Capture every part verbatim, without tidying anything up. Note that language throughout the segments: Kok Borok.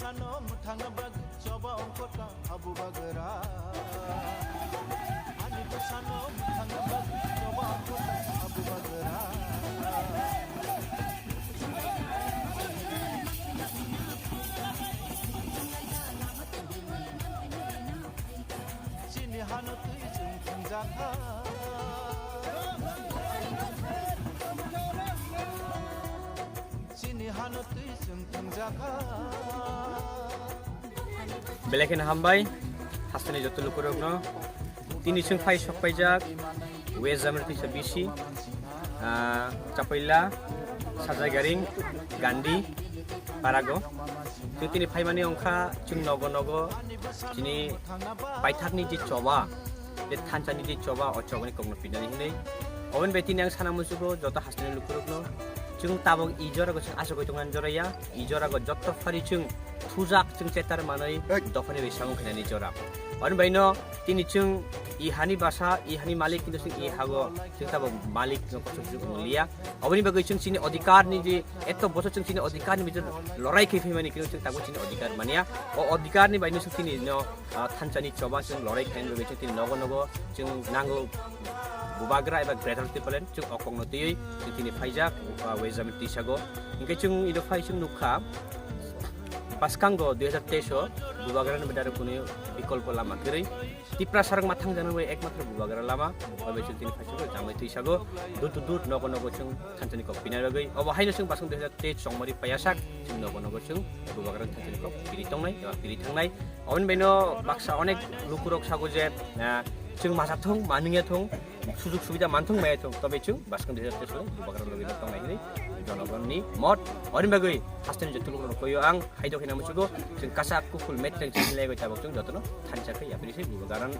Ano mwthangna bagwi choba ongkhorka habu bagra. Ani bwsano mwthangna bagwi choba ongkhorka habu bagra. Chini hano twi chwng thwngjakha. Chini hano twi chwng thwngjakha. Belai kheno hambai, hasteni joto lukurokno. Tini chwng phai sok paijak, West Jamir Tisa B C, ah, Chapaila, Sajagaring, Gandhi, Parago. Chwng tini phaimani wngkha, chwng nogo nogo, chini paithakni je choba, je thanchani je choba, o chobani kokno pinani hinwi. Oboni bai tini ang sana muchugo, joto hasteni lukurokno. Chwng tabok i jorago chwng asugwi tongna joraya, i jorago jotto phari chwng thujak chwng chetar manwi Hey. Dophani bai samung khainani jora. Oboni baino tini chwng i hani basa, i hani malik, kintu chwng i hago chwng tabok malik no kochok chwng wng liya. Oboni bagwi chwng chini odhikar ni je eto boso chwng chini odhikar ni bijor lorai khai phaimani, kintu chwng tabok chini odhikar mania. O odhikar ni baino chwng tini no, ah, thanchani choba chwng lorai khainani bagwi chwng tini nogo nogo chwng nango bubagra eba greater Tipraland chwng o kokno twiwi chwng tini phaijak, ah, West Jamir Tisago. Hinkhe chwng ino phai chwng nukha, bwskango dui hazar teis o bubagrani bidaro kunu bikolpo lama kwrwi. Tiprasa rok mathang jana bai ekmatro bubagra lama, obo chwng tini phaisago, jamai twisago, dur to dur, nogo nogo chwng thanchani kok pinai bagwi. Obo haino chwng bwskang dui hazar teis chongmari payasak, chwng nogo nogo chwng bubagrani thanchani kok piri tongnai eba piri thangnai. Oboni baino baksa onek lukurok sago je, ah, chwng masa thung, manungya thung, sujug subida manthung maya thung, tobe chwng bwskang dui hazar teis o bubagra logi no tongnai hinwi jonogonni mot. Oboni bagwi hasteni joto lukurokno koyo ang, hai dokhina muchugo, chwng kasak kuful metreng chini laibai tabok chwng jotono thansa khai yapri se bubagrani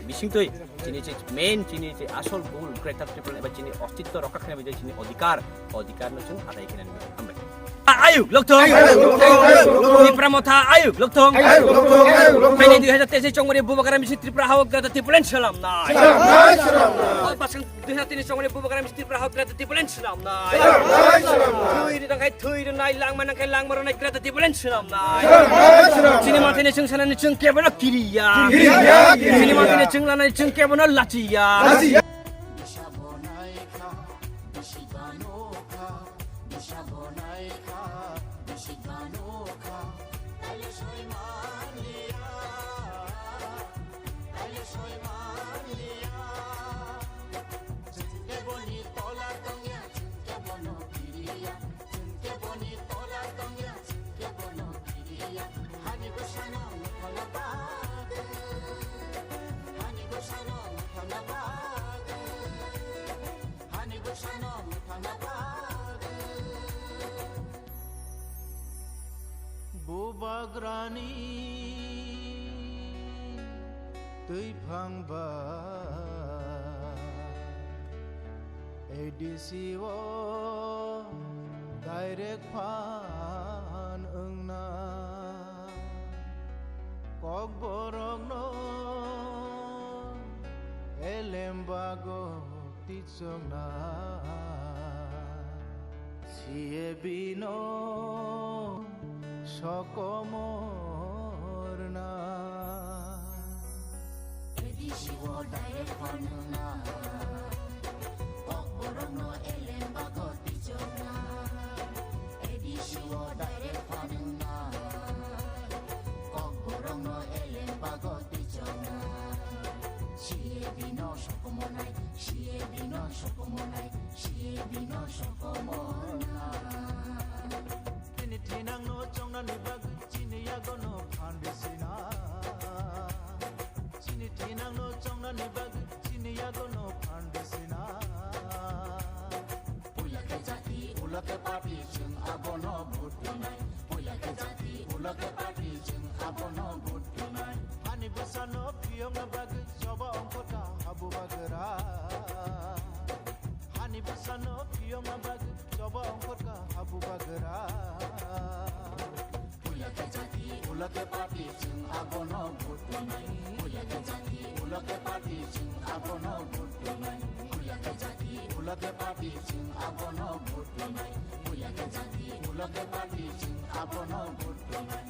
bisingtwi chini je main, chini je asol goal, greater Tipraland eba chini ostitto rokha khaina bai je chini odhikar, odhikar no chwng adai khainani bagwi. Hambai. Ayuk lokthong. Ayuk lokthong. Tipra Motha ayuk lokthong. Ayuk lokthong. Ayuk lokthong. Haini dui hazar teis chongmari bubagra misi Tripura hao greater Tipraland swnamnai. Swnamnai, swnamnai. Bwskang dui hazar teis chongmari bubagra misi Tripura hao greater Tipraland swnamnai. Swnamnai, swnamnai. Thwi rwnai khai thwi rwnai, langma nang khai langma rwnai greater Tipraland swnamnai. Swnamnai, swnamnai. Chini manthai ni chwng sanani chwng kebono kiriya. Kiriya, kiriya. Chini manthai ni chwng lanani chwng kebono lachiya. Lachiya. Bisi banokha, bisi banokha, taile soi manliya, taile soi manliya. Chwng khe boni tola tongya, chwng khe bono kiriya, chwng khe boni tola tongya, chwng khe bono kiriya. Hani bwsano muthana bagwi, hani bwsano muthana bagwi. Hani bwsano muthana bagwi. Bubagrani twiphang ba A D C o direct phan wngna. Kokborokno elem bago tichokna, C A B no sokomorna. A D C o direct phanwngna, kokborokno elem bago tichokna. A D C o direct phanwngna, kokborokno elem bago tichokna. C A B no sokomonai, C A B no sokomonai, C A B no sokomorna. Chini thinangno chongnani bagwi chini yagono phan bisina. Chini thinangno chongnani bagwi chini yagono phan bisina. Puila khe jati, ulo khe party, chwng abono vote rwnai. Puila khe jati, ulo khe party, chwng abono vote rwnai. Hani bwsano phiyokna bagwi choba ongkhorka habu bagra. Hani bwsano phiyokna bagwi choba ongkhorka habu bagra. Puila khe jati, ulo khe party, chwng abono vote rwnai. Puila khe jati, ulo khe party, chwng abono vote rwnai. Puila khe jati, ulo khe party, chwng abono vote rwnai. Puila khe jati, ulo khe party, chwng abono vote rwnai.